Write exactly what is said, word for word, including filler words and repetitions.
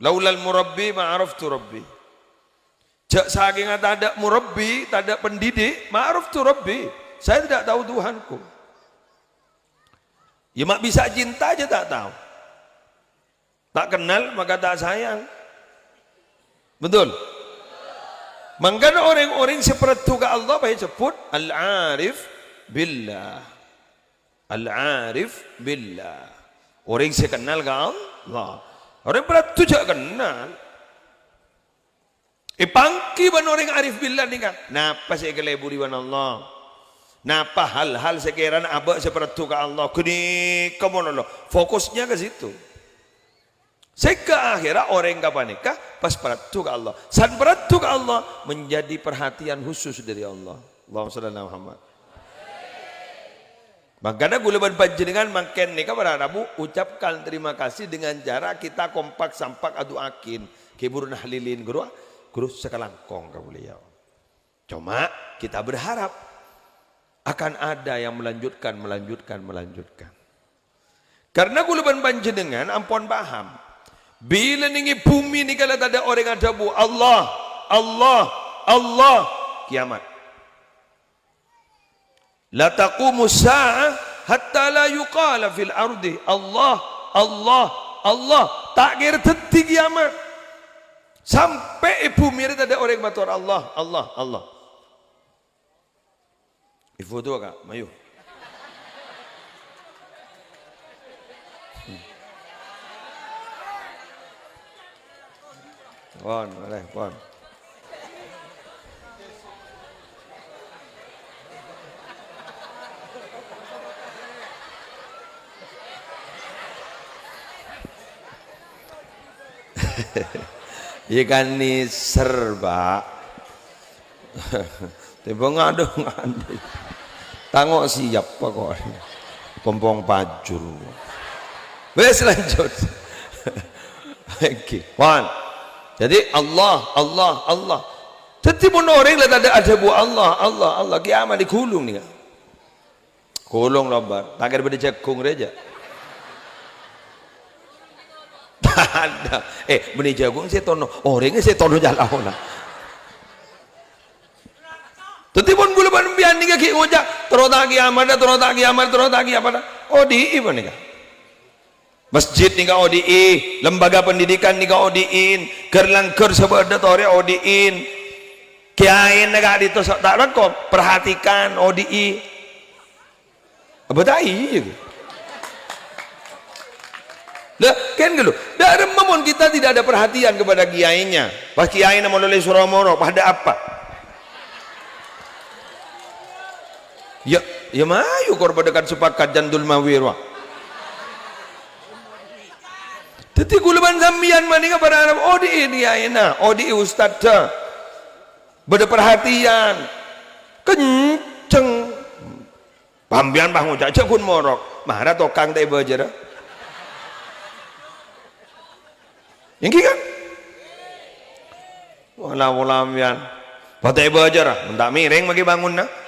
"Laulal murabbi ma araftu rabbi." Ja' sakenga tadha' murabbi, tadha' pendidik, ma araftu rabbi. Saya tidak tahu Tuhanku. Ya, ma' bisa cinta aja tak tahu. Tak kenal, maka tak sayang. Betul? Mangkana orèng-orèng sè paraddu ka Allah, pas èsebbhut al-arif billah. Al-arif billah. Orèng sè kennal ka Allah. Orèng paraddu ja' kennal. Èpangghi bân orèng arif billah nèka. Napa sè èkaleburi bân Allah? Napa hal-hal sè kèrana abâ' sè paraddu ka Allah? Ghânèka mon Allah. Fokusnya ke situ. Sehingga akhirnya orèng kapanèka pas paraddu ka Allah. San paraddu ka Allah menjadi perhatian khusus dari Allah. Allahumma shalli ala Muhammad. Mangkana kaulâ bân panjhennengan mangkèn nèka para rabu ucapkan terima kasih dengan cara kita kompak sampak adu'akin. Ghi' buru nahlilin ghuru, ghuru sakalangkong kaulâ ya. Cuma kita berharap akan ada yang melanjutkan, melanjutkan, melanjutkan. Karena kaulâ bân panjhennengan ampon paham. Bilâ nèng è bhumè nèka la tadâ' orèng adhâbu, "Allah, Allah, Allah," kiamat. "La taqumu sa'ah hatta la yuqala fil ardi, Allah, Allah, Allah." Ta' kèra dhâddhi kiamat. Sampè' è bhumè rè tadâ' orèng mator, "Allah, Allah, Allah." Èfoto, Ka', mayu. Pon, boleh, pon. Iyâ kan nèser, Pak. Tèmbhâng adhu nganḍi'. Tango' siap kok. Pompong pajur. Wes, lanjut. Oke, pon. Jadi Allah, Allah, Allah. Dhâddhi mon orèng la tadâ' adhâbu Allah, Allah, Allah, kiamat èghulung nèka. Ghulung lomba, ta' kèra bâḍâ jhâghung rè jâ'. Tadâ'. Eh, bânnè jhâghung sè tono, orèngnga sè tono jhâ' laona. Dhâddhi, mon kaulâ bân sampèyan nèka ghi' ngoca', "Terro ta' kiamat, terro ta' kiamat, terro ta' kiamat." Odi'i panèka. Masjid nèka odi'i, lembaga pendidikan nèka odi'in, ghâr-langghâr sè bâḍâ torè odi'in. Kèyaèna ka'ḍinto sa-, ta' langkong, perhatikan, odi'i. Apa ta' iyâ? Lah, kan gitu. Ḍâ' remma mon kita tidak ada perhatian kepada kiainya. Pas kiainya molè soro-moro, paḍâ apa? Ya, ya mayu kor paḍâ kan sepakat jandul mawir, wah. Dhâddhi kaulâ bân sampèyan manèka para Arab, odi'i kiyaina, odi'i ustadda. Bâḍâ perhatian. Kenceng. Sampèyan pas ngoca', "Jhâ' ghun morok." Mara tokang ta' èbâjârâ. Èngghi kan? Wala-wala sampèyan. Pas ta' èbâjârâ, mon ta' mèrèng maghi bângonanna.